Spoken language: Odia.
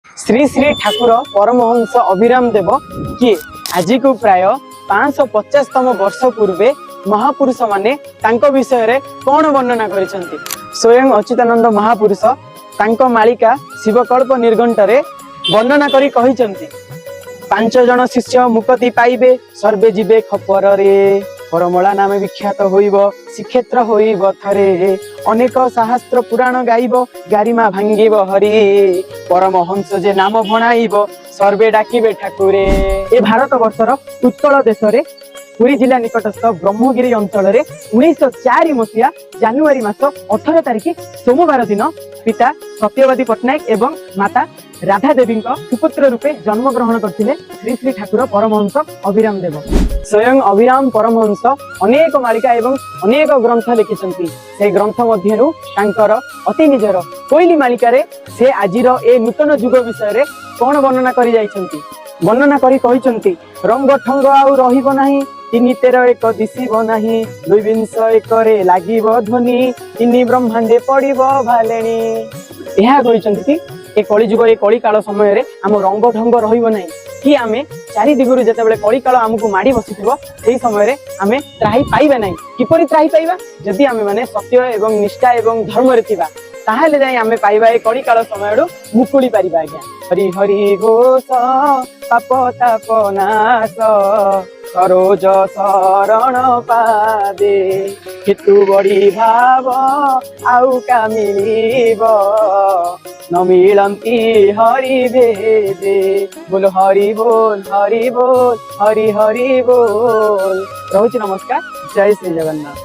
ଶ୍ରୀ ଶ୍ରୀ ଠାକୁର ପରମହଂସ ଅଭିରାମ ଦେବ କିଏ? ଆଜିକୁ ପ୍ରାୟ 550ତମ ବର୍ଷ ପୂର୍ବେ ମହାପୁରୁଷ ମାନେ ତାଙ୍କ ବିଷୟରେ କଣ ବର୍ଣ୍ଣନା କରିଛନ୍ତି? ସ୍ୱୟଂ ଅଚ୍ୟୁତାନନ୍ଦ ମହାପୁରୁଷ ତାଙ୍କ ମାଳିକା ଶିବକଳ୍ପ ନିର୍ଘଣ୍ଟରେ ବର୍ଣ୍ଣନା କରି କହିଛନ୍ତି, 5 ଜଣ ଶିଷ୍ୟ ମୁକତି ପାଇବେ, ସର୍ବେ ଯିବେ ଖପରରେ। ପରମଳା ନାମେ ବିଖ୍ୟାତ ହୋଇବ, ଶ୍ରୀକ୍ଷେତ୍ର ହୋଇବ ଥରେ। ଅନେକ ଶାସ୍ତ୍ର ପୁରାଣ ଗାଇବ, ଗାରିମା ଭାଙ୍ଗିବ ହରି। ପରମହଂସ ଯେ ନାମ ଭଣାଇବ, ସର୍ବେ ଡାକିବେ ଠାକୁରେ। ଏ ଭାରତ ବର୍ଷର ଉତ୍କଳ ଦେଶରେ ପୁରୀ ଜିଲ୍ଲା ନିକଟସ୍ଥ ବ୍ରହ୍ମଗିରି ଅଞ୍ଚଳରେ 1904 ମସିହା ଜାନୁଆରୀ ମାସ 18 ତାରିଖ ସୋମବାର ଦିନ ପିତା ସତ୍ୟବାଦୀ ପଟ୍ଟନାୟକ ଏବଂ ମାତା ରାଧା ଦେବୀଙ୍କ ସୁପୁତ୍ର ରୂପେ ଜନ୍ମଗ୍ରହଣ କରିଥିଲେ ଶ୍ରୀ ଶ୍ରୀ ଠାକୁର ପରମହଂସ ଅଭିରାମ ଦେବ। ସ୍ୱୟଂ ଅଭିରାମ ପରମହଂସ ଅନେକ ମାଳିକା ଏବଂ ଅନେକ ଗ୍ରନ୍ଥ ଲେଖିଛନ୍ତି। ସେଇ ଗ୍ରନ୍ଥ ମଧ୍ୟରୁ ତାଙ୍କର ଅତି ନିଜର କୋଇଲି ମାଳିକାରେ ସେ ଆଜିର ଏ ନୂତନ ଯୁଗ ବିଷୟରେ କଣ ବର୍ଣ୍ଣନା କରି ଯାଇଛନ୍ତି? ବର୍ଣ୍ଣନା କରି କହିଛନ୍ତି, ରଙ୍ଗ ଠଙ୍ଗ ଆଉ ରହିବ ନାହିଁ, ତିନି ତେର ଏକ ଦିଶିବ ନାହିଁ, ଦୁଇ ବିଂଶ ଏକରେ ଲାଗିବ ଧ୍ୱନି, ତିନି ବ୍ରହ୍ମାଣ୍ଡେ ପଡିବ ଭାଲେଣି। ଏହା କହିଛନ୍ତି କି ଏ କଳିଯୁଗ, ଏ କଳିକାଳ ସମୟରେ ଆମ ରଙ୍ଗ ଢଙ୍ଗ ରହିବ ନାହିଁ କି ଆମେ ଚାରି ଦିଗରୁ ଯେତେବେଳେ କଳିକାଳ ଆମକୁ ମାଡି ବସିଥିବ, ସେଇ ସମୟରେ ଆମେ ତ୍ରାହି ପାଇବା ନାହିଁ। କିପରି ତ୍ରାହି ପାଇବା? ଯଦି ଆମେ ମାନେ ସତ୍ୟ ଏବଂ ନିଷ୍ଠା ଏବଂ ଧର୍ମରେ ଥିବା, ତାହେଲେ ଯାଇ ଆମେ ପାଇବା, ଏ କଳିକାଳ ସମୟରୁ ମୁକୁଳି ପାରିବା ଆଜ୍ଞା। ହରି ହରି ଘୋଷ ପାପ ତାପ ନାଶ, ସରୋଜ ଶରଣ ପାଦେ। ହେତୁ ବଢି ଭାବ ଆଉ କା ମିଳିବ, ନ ମିଳନ୍ତି ହରି ଭେଦେ। ବୋଲ ହରି ବୋଲ, ହରି ବୋଲ, ହରି ହରି ବୋଲ। ରହୁଛି, ନମସ୍କାର, ଜୟ ଶ୍ରୀ ଜଗନ୍ନାଥ।